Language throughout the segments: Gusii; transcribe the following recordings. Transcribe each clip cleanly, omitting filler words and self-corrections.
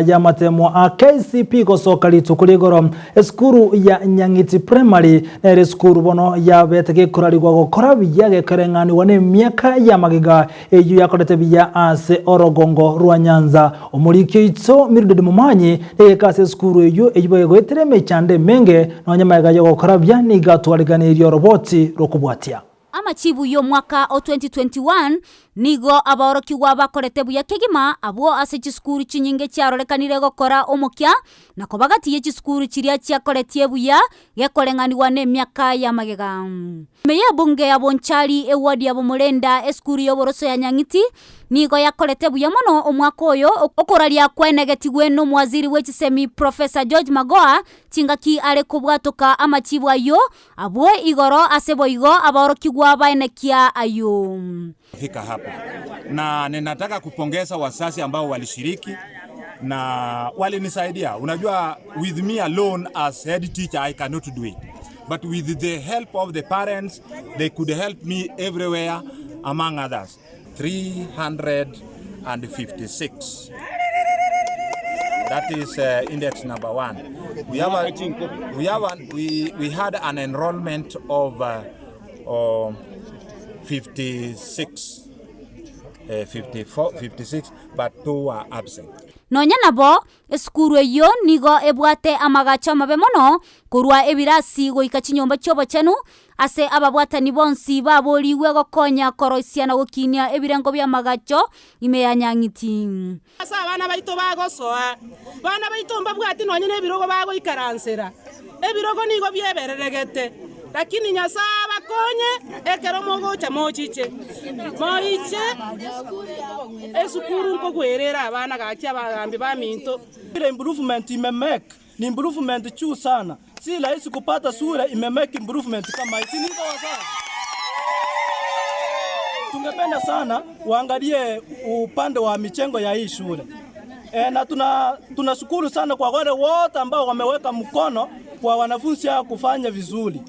Y'amatemo a KCPE gosoka rituko rigoro, esukuru ya Nyang'iti Primary nere esukuru bono yabete gekorarigwa gokora buya gekereng'anigwa nemiaka y'amagega eyio yakorete buya ase orogongo rwa Nyanza. Omoriki oito Mildred Momanyi nigo ase esukuru eyio eyio egoetera emechando emenge nonya magega yogokora buya nigo atwariganirie oroboti rokobwatia. Amachibu y'omwaka o 2021 nigo abaorokigwa bakorete buya kegima abwo ase chisukuru chinyinge chiarorekanire gokora omokia na koba gati ye chisukuru chiria chiakoretie buya gekoreng'anigwa nemiaka y'amagega. Ime y'ebunge ya Bonchari eward ya Bomorenda esukuru y'oboroso ya Nyang'iti nigo yakorete buya mono omwaka oyo okoraria kwaenegetigwe n'omowaziri bw'echisemi Professor George Magoha chingaki are kobwatoka amachibu ayio Abwo igoro ase boigo aborokigwa baenekia ayio. Fika hapo na ninataka kupongeza wazazi ambao walishiriki na walinisaidia. Unajua, with me alone as head teacher I cannot do it, but with the help of the parents they could help me everywhere among others. 356 that is uh, index number one. We have a, we have an, we, we had an enrollment of uh, 56 uh, 54 56 but two were absent. Nonya nabo, Esukuru eyio nigo ebwate amagacho amabe mono, korwa ebirasi goika chinyomba chi'obochenu, ase ababwatani bonsi baborigwe gokonya koroisia na gokinia ebirengo bi'amagacho ime ya Nyang'iti. Ase abana baito bagosoa, bana baito mbabwati nonya nebirogo bagoikaransera, ebirogo nigo biebereregete. Lakini Nyasae abakonye ekero mogocha mochiche, moiche esukuru nkogwerera abana gaki abagambi baminto. Ile improvement imemake ni improvement juu sana, si rahisi kupata shule imemake improvement kama hii, si ni hivyo wazazi? Tungependa sana waangalie upande wa michengo ya hii shule e, na tunashukuru sana kwa wale wote ambao wameweka mkono kwa wanafunzi hao kufanya vizuri.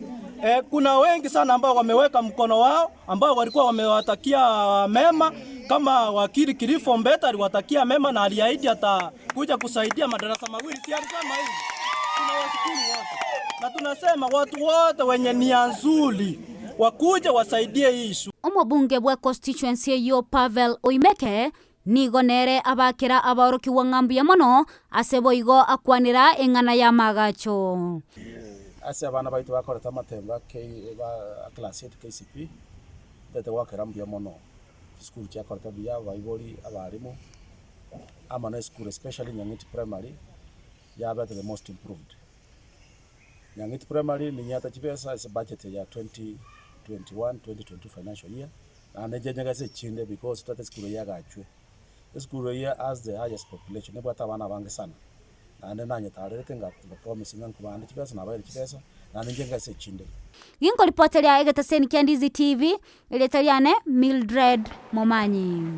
E, kuna wengi sana ambao wameweka mkono wao ambao walikuwa wamewatakia mema kama wakili Kilifo Mbeta aliwatakia mema na aliahidi atakuja kusaidia madarasa mawili, si alisema hivi? Tunawashukuru wote na tunasema watu wote wenye nia nzuri wakuje wasaidie hii shule. Omobunge bwe constituency eyio Pavel Oimeke nigo nere abakera abaorokigwa ng'a mbuya mono ase boigo akwanera eng'ana y'amaagacho. Ase abana baito bakorete amatembo a K a class eight KCPE, ntagete goakera mbuya mono chisukuru chiakorete buya, abaibori, abalimu, amo na esukuru especially Nyang'iti Primary yabete the most improved. Nyang'iti Primary ninyete chibesa ase budget ya 2021 2022 financial year, naende inche nyegese echinde because totagete esukuru eye egachwe. Esukuru eye has the highest population, nebwate abana abange sana, naende nanyetarerete nga nga promise ng'a nkobande chibesa nabaeire chibesa, naende inche ngese echinde. Ginkoripoteria egeteseni kia Ndizi TV, erieta riane Mildred Momanyi.